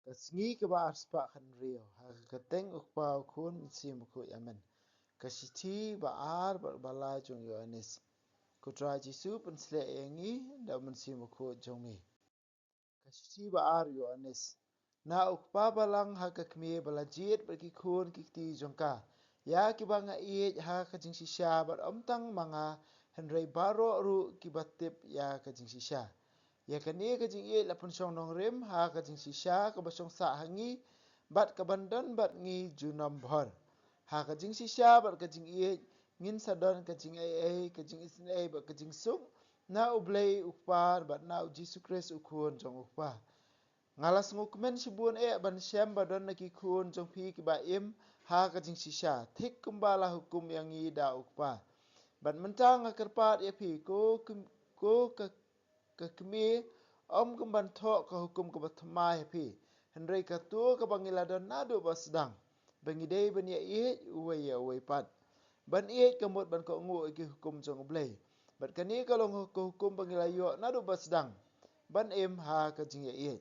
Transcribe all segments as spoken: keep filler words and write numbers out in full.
Ka sngi kaba arspah khyndai, ha ka kyrteng U Kpa, U Khun, Mynsiem Bakhuid, amen. Ka shithi ba ar bad ba lai jong u Ïoannis. Ko Trai Jisu, pynshlur ïa ngi da u Mynsiem Bakhuid jong me. Ka shithi ba ar u Ïoannis. Na U Kpa balang ha ka kmie ba la jied bad ki khun ki kti jong ka, ïa kiba nga ïeit ha ka jingshisha, bad ym tang ma nga hynrei baroh ruh kiba tip ïa ka jingshisha. Ïa kane ka jingïeit la pynshong nongrim ha ka jingshisha kaba shong sah ha ngi, bad kaban don bad ngi junom bhor. Ha ka jingshisha bad ka jingïeit ngin sa don ka jingaiei, ka jingisynei bad ka jingsuk na U Blei U Kpa bad na U Jisu Khrist, U Khun jong U Kpa. Nga la sngewkmen shibun eh ban shem ba don na ki khun jong phi kiba im ha ka jingshisha, thik kumba la hukum ïa ngi da U Kpa. Bad mynta nga kyrpad ïa phi, ko km-, ko ka, ka kmie, ym kum ban thoh ka hukum kaba thymmai ha phi, hynrei kato kaba ngi la don naduh ba sdang, ba ngi dei ban ïa ïeit uwei ïa uwei pat. Ban ïeit ka mut ban kohnguh ïa ki hukum jong U Blei. Bad kane ka long ka hukum ba ngi la ïoh naduh ba sdang, ban im ha ka jingïaieit.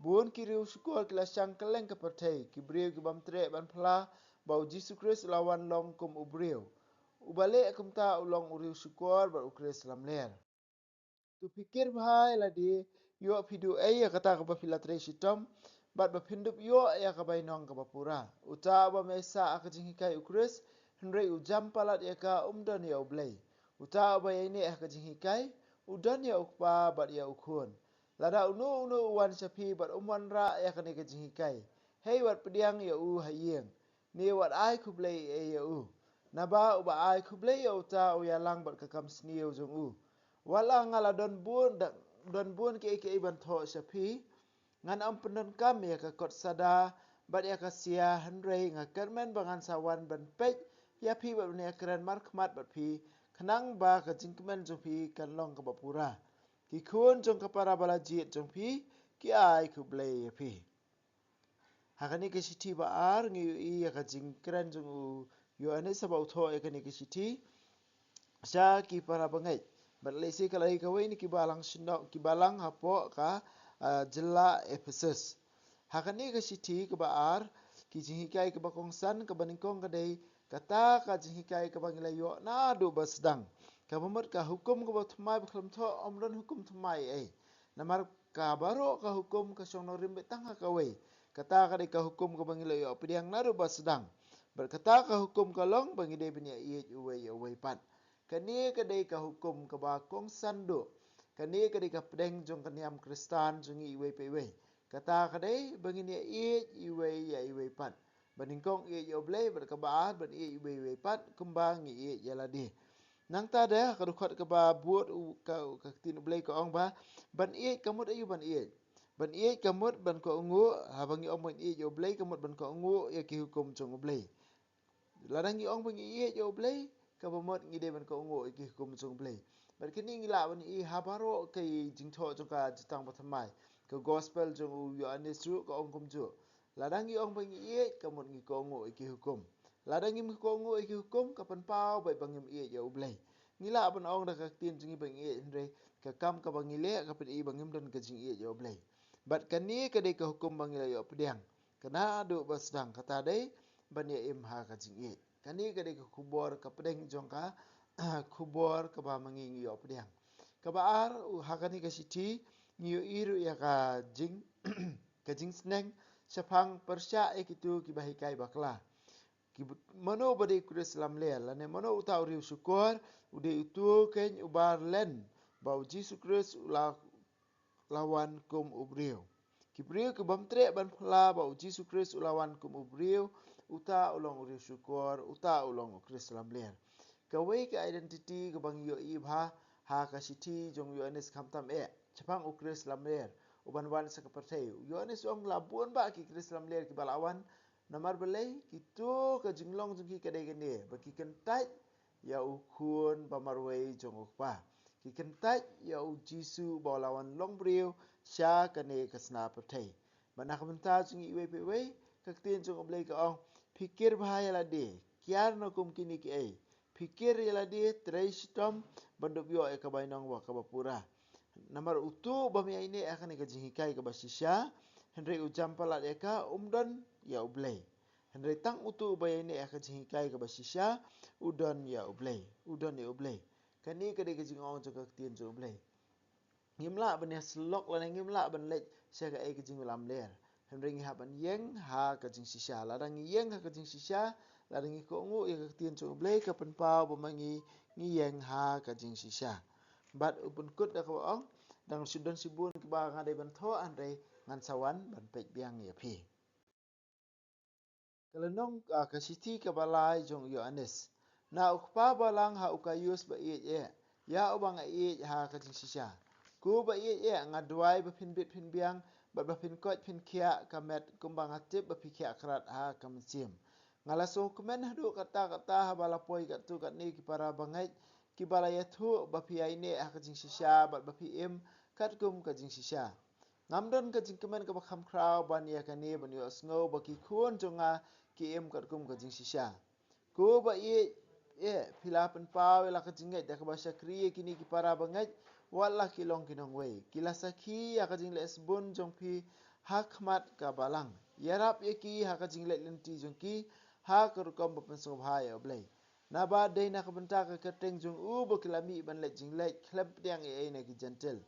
Bun ki riewshukor ki la shang kylleng ka pyrthei, ki briew ki bym treh ban phla ba U Jisu Khrist u la wan long kum u briew. Uba leh kumta u long u riewshukor bad u Khrist lamler. To pyrkhat bha ïa lade, ïoh phi duh ei ïa kata kaba phi la trei shitom, bad ba phin dup ïoh ïa ka bainong kaba pura. Uta uba mih sah ha ka jinghikai U Khrist, hynrei u jam palat ïa ka, um don ïa U Blei. Uta uba ïaineh ha ka jinghikai, u don ïa U Kpa bad ïa U Khun. Lada uno uno u wan sha phi bad um wanrah ïa kane ka jinghikai, hei wat pdiang ïa u ha ïing, ne wat ai khublei ei ïa u. Naba uba ai khublei ïa uta u ïalang bad ka kam sniew jong u. Wat la nga la don bun da, don bun kiei kiei ban thoh sha phi, ngan ym pyndonkam ïa ka kot sada bad ïa ka sia, hynrei nga kyrmen ba ngan sa wan ban peit ïa phi bad ban ïakren markhmat bad phi, khnang ba ka jingkmen jong phi kan long kaba pura. Ki khun jong ka para ba la jied jong phi ki ai khublei ïa phi. Ha kane ka shithi ba ar ngi ïohi ïa ka jingkren jong u Ïoannis haba u thoh ïa kane ka shithi sha ki para bangeit. Bad lehse ka la dei kawei na ki balang shnong, ki balang hapoh ka, ah, jylla Ephesus. Ha kane ka shithi kaba ar, ki jinghikai kaba kongsan, kaba nyngkong ka dei kata ka jinghikai kaba ngi la ïoh naduh ba sdang. Kaba mut ka hukum kaba thymmai ba khlem thoh ym don hukum thymmai ei. Namar ka baroh ka hukum ka shong nongrim beit tang ha kawei. Kata ka dei ka hukum kaba ngi la ïoh pdiang naduh ba sdang. Bad kata ka hukum ka long ba ngi dei ban ïaieit uwei ïa uwei pat. Kane ka dei ka hukum kaba kongsan duh. Kane ka dei ka pdeng jong ka niam Khristan jong ngi iwei pa iwei. Kata ka dei ba ngin ïaieit iwei ïa iwei pat. Ba nyngkong ïeit ïa U Blei, bad kaba ar ban ïeit iwei ïa iwei pat kumba ngi ïeit ïa lade. Nangta de ha ka dkhot kaba bud u ka, ka ktien U Blei ka ong ba ban ïeit ka mut aïu ban ïeit. Ban ïeit ka mut ban kohnguh, haba ngi ong ban ïeit ïa U Blei ka mut ban kohnguh ïa ki hukum jong U Blei. Lada ngi ong ba ngi ïeit ïa U Blei, kaba mut ngi dei ban kohnguh ïa ki hukum jong U Blei. Bad kane ngi lah ban ïohi ha baroh ki jingthoh jong ka Jutang Bathymmai. Ka gospel jong u Ïoannis ruh ka ong kumjuh. Lada ngi ong ba ngi ïeit, ka mut ngi kohnguh ïa ki hukum. Lada ngim kohnguh ïa ki hukum, ka pynpaw beit ba ngim ïeit ïa U Blei. Ngi lah ban ong da ka ktien jong ngi ba ngi ïeit, hynrei ka kam kaba ngi leh ka pyni ba ngim don ka jingïeit ïa U Blei. Bad kane ka dei ka hukum ba ngi la ïoh pdiang. Ka naduh ba sdang, kata dei ban ïa im ha ka jingïeit. Kane ka dei ka khubor ka pdeng jong ka khubor kaba ma ngi ngi ïoh pdiang. Kaba ar, u ha kane ka shithi ngi ïohi ruh ïa ka jing, ka jingsneng shaphang pyrshah ïa kito kiba hikai bakla. Ki b-, mano ba dei u Khrist lamler, lane mano uta u riewshukor, u dei uto keiñ uba len ba u Jisu Khrist u la, la wan kum u briew. Ki briew ki bym treh ban phla ba u Jisu Khrist u la wan kum u briew, uta u long u riewshukor, uta u long u Khrist lamler. Kawei ka identity kaba ngi ïohi bha ha ka shithi jong u Ïoannis khamtam eh shaphang u Khrist lamler uban wan sha ka pyrthei. U Ïoannis u ong la bun bha ki Khrist lamler kiba la wan, namar balei? Kito ka jinglong jong ki ka dei kane, ba ki kyntait ïa u Khun ba marwei jong u Kpa. Ki kyntait ïa u Jisu ba u la wan long briew sha kane ka sna pyrthei. Bad na ka bynta jong ngi iwei pa iwei, ka ktien jong U Blei ka ong, pyrkhat bha ïa lade, kiar noh kum kine kiei. Pyrkhat ïa lade, trei shitom ban dup ïoh ïa ka bainong wa kaba pura. Namar uto uba ïaineh ha kane ka jinghikai kaba shisha, Hynrei u jam palat ïa ka, um don ïa U Blei. Hynrei tang utu uba ïaineh ha ka jinghikai kaba shisha, u don ïa U Blei. U don ïa U Blei. Kane ka dei ka jingong jong ka ktien jong U Blei. Ngim lah ban ïasyllok lane ngim lah ban leit sha kaei ka jinglamler. Hynrei ngi hap ban ïeng ha ka jingshisha. Lada ngi ïeng ha ka jingshisha, lada ngi kohnguh ïa ka ktien jong U Blei, ka pynpaw ba ma ngi, ngi ïeng ha ka jingshisha. Bad u pynkut da kaba ong, dang shu don shibun kiba nga dei ban thoh, hynrei ngan sa wan ban peit biang ïa phi. Ka lynnong, ah, ka shithi kaba lai jong u Ïoannis. Na u kpa balang ha u Gaius ba ïeit eh, ïa uba nga ïeit ha ka jingshisha. Ko ba ïeit eh, nga duwai ba phin bit phin biang, bad ba phin koit phin khiah ka met kumba nga tip ba phi khiah krat ha ka mynsiem. Nga la sngewkmen haduh katta katta haba la poi katto katne ki para bangeit, kiba la ïathuh ba phi ïaineh ha ka jingshisha bad ba phi im katkum ka jingshisha. Ngam don ka jingkmen kaba kham khraw ban ïa kane ban ïohsngew ba ki khun jong nga ki im katkum ka jingshisha. Ko ba ïeit eh, phi la pynpaw ïa la ka jingngeit da kaba shakri ïa kine ki para bangeit, wat la ki long ki nongwei. Ki la sakhi ïa ka jingleh sbun jong phi ha khmat ka balang. Ïarap ïa ki ha ka jingleh lynti jong ki ha ka rukom ba pynsngewbha ïa U Blei. Naba dei na ka bynta ka kyrteng jong u ba ki la mih ban leit jingleit khlem pdiang ei ei na ki Jentil.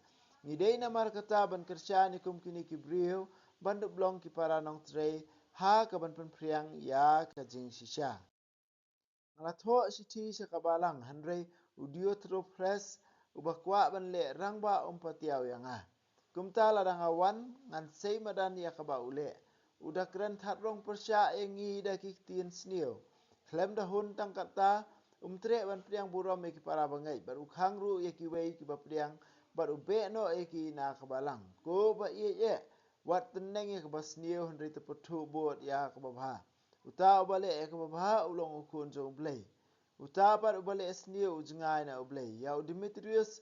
Ngi dei namar kata ban kyrshan ïa kum kine ki briew ban dup long ki para nongtrei ha ka ban pynphriang ïa ka jingshisha. Nga la thoh shithi sha ka balang, hynrei u Diotrephes uba kwah ban leh rangbah um patiaw ïa nga. Kumta lada nga wan, ngan sei madan ïa kaba u leh. U da kren thad rong pyrshah ïa ngi da ki ktien sniew. Khlem da hun tang katta, um treh ban pdiang burom ïa ki para bangeit, bad u khang ruh ïa kiwei kiba pdiang, bad u beh noh ïa ki na ka balang. Ko ba ïeit eh, wat tneng ïa kaba sniew, hynrei to pyrthuh bud ïa kaba bha. Uta uba leh ïa kaba bha u long u khun jong U Blei. Uta pat uba leh sniew u jngai na U Blei. Ïa u Demetrius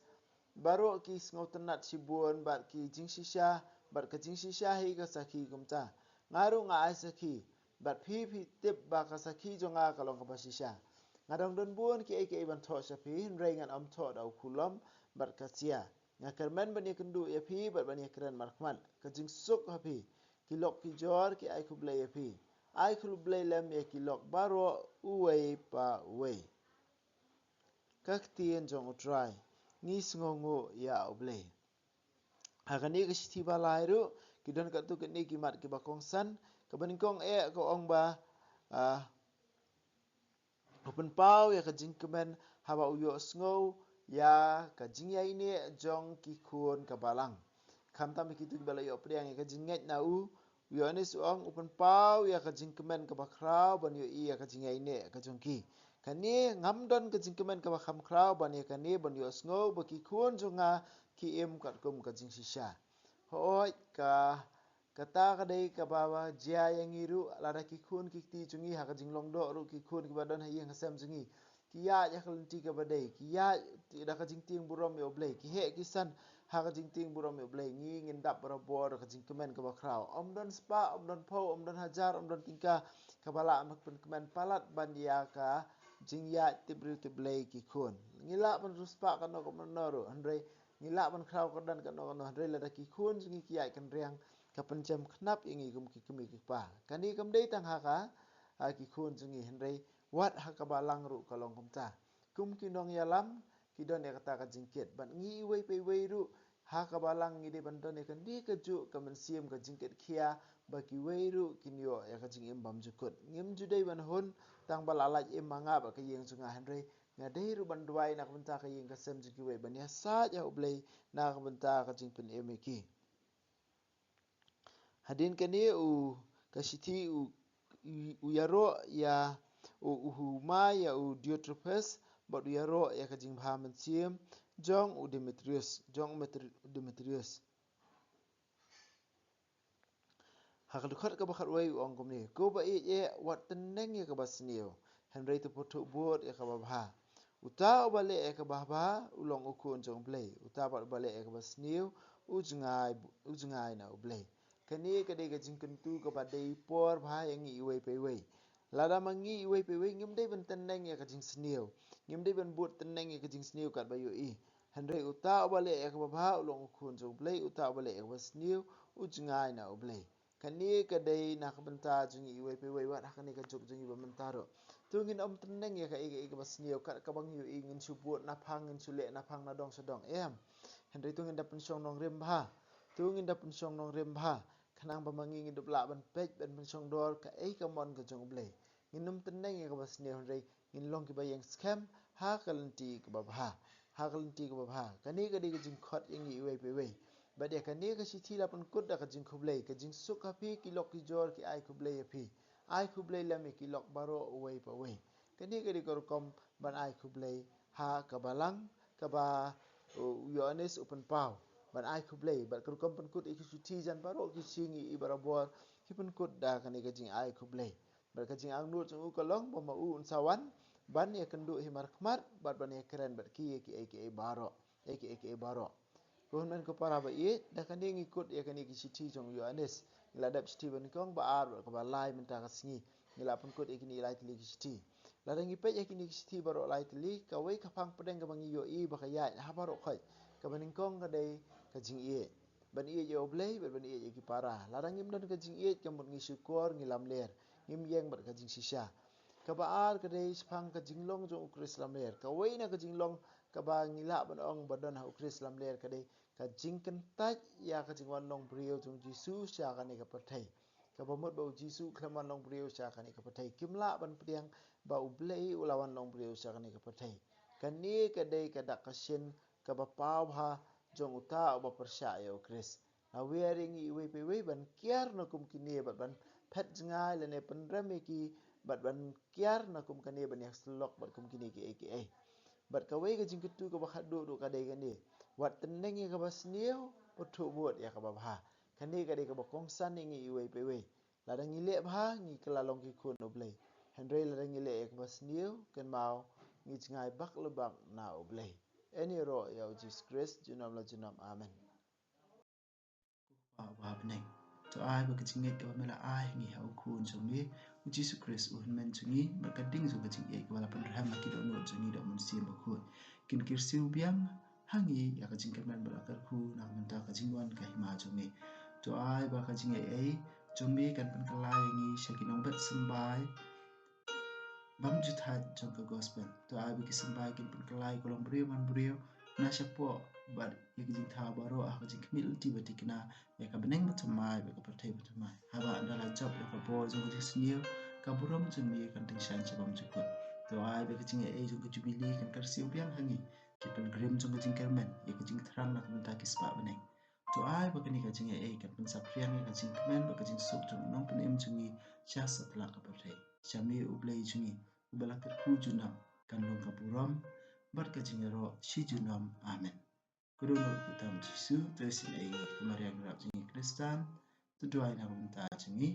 baroh ki sngewtynnat shibun bad ki jingshisha, bad ka jingshisha hi ka sakhi kumta. Nga ruh nga ai sakhi, bad phi phi tip ba ka sakhi jong nga ka long kaba shisha. Nga dang don bun kiei kiei ban thoh sha phi, hynrei ngan ym thoh da u khulom bad ka sia. Nga kyrmen ban ïakynduh ïa phi bad ban ïakren markhmat. Ka jingsuk ha phi. Ki lok ki jor ki ai khublei ïa phi. Ai khublei lem ïa ki lok baroh uwei pa uwei. Ka ktien jong U Trai. Ngi sngewnguh ïa U Blei. Ha kane ka shithi ba lai ruh, ki don katto katne ki mat kiba kongsan, kaba nyngkong eh ka ong ba, ah, u pynpaw ïa ka jingkmen haba u ïohsngew ïa ka jingïaineh jong ki khun ka balang. Khamtam ïa kito kiba la ïoh pdiang ïa ka jingngeit na u, u Ïoannis u ong u pynpaw ïa ka jingkmen kaba khraw ban ïohi ïa ka jingïaineh ka jong ki. Kane ngam don ka jingkmen kaba kham khraw ban ïa kane ban ïohsngew ba ki khun jong nga ki im katkum ka jingshisha. Hooid ka Kata ka dei kaba jia ïa ngi ruh, lada ki khun ki kti jong ngi ha ka jinglong doh ruh, ki khun kiba don ha ïing ha sem jong ngi, ki ïaid ha ka lynti kaba dei, ki ïaid da ka jingtieng burom ïa U Blei, ki heh ki san ha ka jingtieng burom ïa U Blei, ngi ngin dap barabor da ka jingkmen kaba khraw. Ym don spah, ym don phew, ym don hajar, ym don tyngka kaba lah ban pynkmen palat ban ïa ka jingïaid tip briew tip Blei ki khun. Ngi lah ban riewspah katno katno ruh, hynrei ngi lah ban khraw kyrdan katno katno, hynrei lada ki khun jong ngi ki ïaid kynriang, ka pynjem khnap ïa ngi kum ki kmie ki kpa. Kane kam dei tang ha ka, ha ki khun jong ngi, hynrei wat ha ka balang ruh ka long kumta. Kum ki nongïalam ki don ïa kata ka jingkit. Bad ngi iwei pa iwei ruh ha ka balang ngi dei ban don ïa kane kajuh ka mynsiem ka jingkit khia ba kiwei ruh kin ïoh ïa ka jingim bymjukut. Ngim ju dei ban hun tang ba la lait im ma nga bad ka ïing jong nga, hynrei nga dei ruh ban duwai na ka bynta ka ïing ka sem jong kiwei ban ïasaid ïa U Blei na ka bynta ka jingpynim ïa ki. Hadien kane u, ka shithi u, u, u ïaroh ïa u, u humai ïa u Diotrephes bad u ïaroh ïa ka jingbha mynsiem jong u Demetrius, jong u Metri-, Demetrius. Ha ka dkhot kaba khatwei u ong kumne, ko ba ïeit eh, wat tneng ïa kaba sniew, hynrei to pyrthuh bud ïa kaba bha. Uta uba leh ïa kaba bha u long u khun jong U Blei, uta pat uba leh ïa kaba sniew u jngai, u jngai na U Blei. Kane ka dei ka jingkyntu kaba dei por bha ïa ngi iwei pa iwei. Lada ma ngi iwei pa iwei ngim dei ban tneng ïa ka jingsniew, ngim dei ban bud tneng ïa ka jingsniew katba ïohi. Hynrei uta uba leh ïa kaba bha u long u khun jong U Blei, uta uba leh ïa kaba sniew u jngai na U Blei. Kane ka dei na ka bynta jong ngi iwei pa iwei wat ha kane ka juk jong ngi ba mynta ruh. To ngin ym tneng ïa kaei kaei kaba sniew, kat kaba ngi ïohi ngin shu bud naphang, ngin shu leh naphang na dong sha dong. Em. Hynrei to ngin da pynshong nongrim bha. To ngin da pynshong nongrim bha. Khnang ba ma ngi ngin dup lah ban peit ban pynshong dor kaei ka mon ka jong U Blei. Ngin ym tneng ïa kaba sniew hynrei ngin long kiba ïeng skhem ha ka lynti kaba bha. Ha ka lynti kaba bha. Kane ka dei ka jingkhot ïa ngi iwei pa iwei. Bad ïa kane ka shithi la pynkut da ka jingkhublei, ka jingsuk ha phi ki lok ki jor ki ai khublei ïa phi. Ai khublei lem ïa ki lok baroh uwei pa uwei. Kane ka dei ka rukom ban ai khublei ha ka balang kaba u Ïoannis u pynpaw. Ban ai khublei, bad ka rukom pynkut ïa ki shithi jan baroh ki shi ngi i barabor ki pynkut da kane ka jingai khublei. Bad ka jingangnud jong u ka long ba ma u un sa wan ban ïakynduh hi markhmat bad ban ïakren bad ki ïa kiei kiei baroh. Ïa kiei kiei baroh. Ko hynmen ko para ba ïeit, da kane ngi kut ïa kane ki shithi jong u Ïoannis. Ngi la dep shithi banyngkong, ba ar bad kaba lai mynta ka sngi. Ngi la pynkut ïa kine lai tylli ki shithi. Lada ngi peit ïa kine ki shithi baroh lai tylli, kawei ka phang pdeng kaba ngi ïohi ba ka ïaid ha baroh khoit. Kaba nyngkong ka dei ka jingïeit. Ban ïeit ïa U Blei bad ban ïeit ïa ki para. Lada ngim don ka jingïeit, ka mut ngi shukor, ngi lamler, ngim ïeng bad ka jingshisha. Kaba ar ka dei shaphang ka jinglong jong u Khrist lamler. Kawei na ka jinglong kaba ngi lah ban ong ba don ha u Khrist lamler ka dei ka jingkyntait ïa ka jingwan long briew jong u Jisu sha kane ka pyrthei. Kaba mut ba u Jisu u khlem wan long briew sha kane ka pyrthei. Kim lah ban pdiang ba U Blei u la wan long briew sha kane ka pyrthei. Kane ka dei ka dak ka shin kaba paw bha jong uta uba pyrshah ïa u Khrist. La wer ïa ngi iwei pa iwei ban kiar na kum kine bad ban phet jngai lane pynrem ïa ki bad ban kiar na kum kane ban ïasyllok bad kum kine kiei kiei. Bad kawei ka jingkyntu kaba khatduh duh ka dei kane. Wat tneng ïa kaba sniew, bad thuh bud ïa kaba bha. Kane ka dei kaba kongsan ïa ngi iwei pa iwei. Lada ngi leh bha, ngi kylla long ki khun U Blei. Hynrei lada ngi leh ïa kaba sniew, kynmaw ngi jngai bak lubak na U Blei. Yn ïaroh ïa u Jisu Khrist junom la junom. Amen. Ko Kpa uba ha bneng, to ai ba ka jingngeit kaba me la ai ha ngi ha u Khun jong me u Jisu Khrist u hynmen jong ngi, bad ka ding jong ka jingïeit kaba la pynrhem ha ki dohnud jong ngi da u Mynsiem Bakhuid, kin kyrsiew biang ha ngi ïa ka jingkyrmen bad la kyrkhu na ka bynta ka jingwan ka hima jong me. To ai ba ka jingaiei jong me kan pynkylla ïa ngi sha ki nongbet symbai bymjukut jong ka gospel. To ai ba ki symbai kin pynkylla ïa ka longbriew manbriew na shapoh bad ïa ki jingthaw baroh ha ka jingkhmih lynti ba thikna ïa ka bneng bathymmai bad ka pyrthei bathymmai. Haba ynda la jop ïa ka bor jong ka jingsniew, ka burom jong me kan tyngshaiñ sha bymjukut. To ai ba ka jingaiei jong ka jubili kan kyrsiew biang ha ngi, ki pilgrim jong ka jingkyrmen ïa ka jingthrang na ka bynta ki spah bneng. To ai ba kane ka jingaiei kan pynsaphriang ïa ka jingkmen bad ka jingsuk jong u Nongpynim jong ngi sha satlak ka pyrthei. Sha me U Blei jong ngi uba la kyrkhu junom, kan long ka burom bad ka jingïaroh shi junom. Amen. Ka dohnud kyrteng u Jisu, to isynei ïa ngi. Ko Maria nongrep jong ngi Khristan, to duwai na ka bynta jong ngi.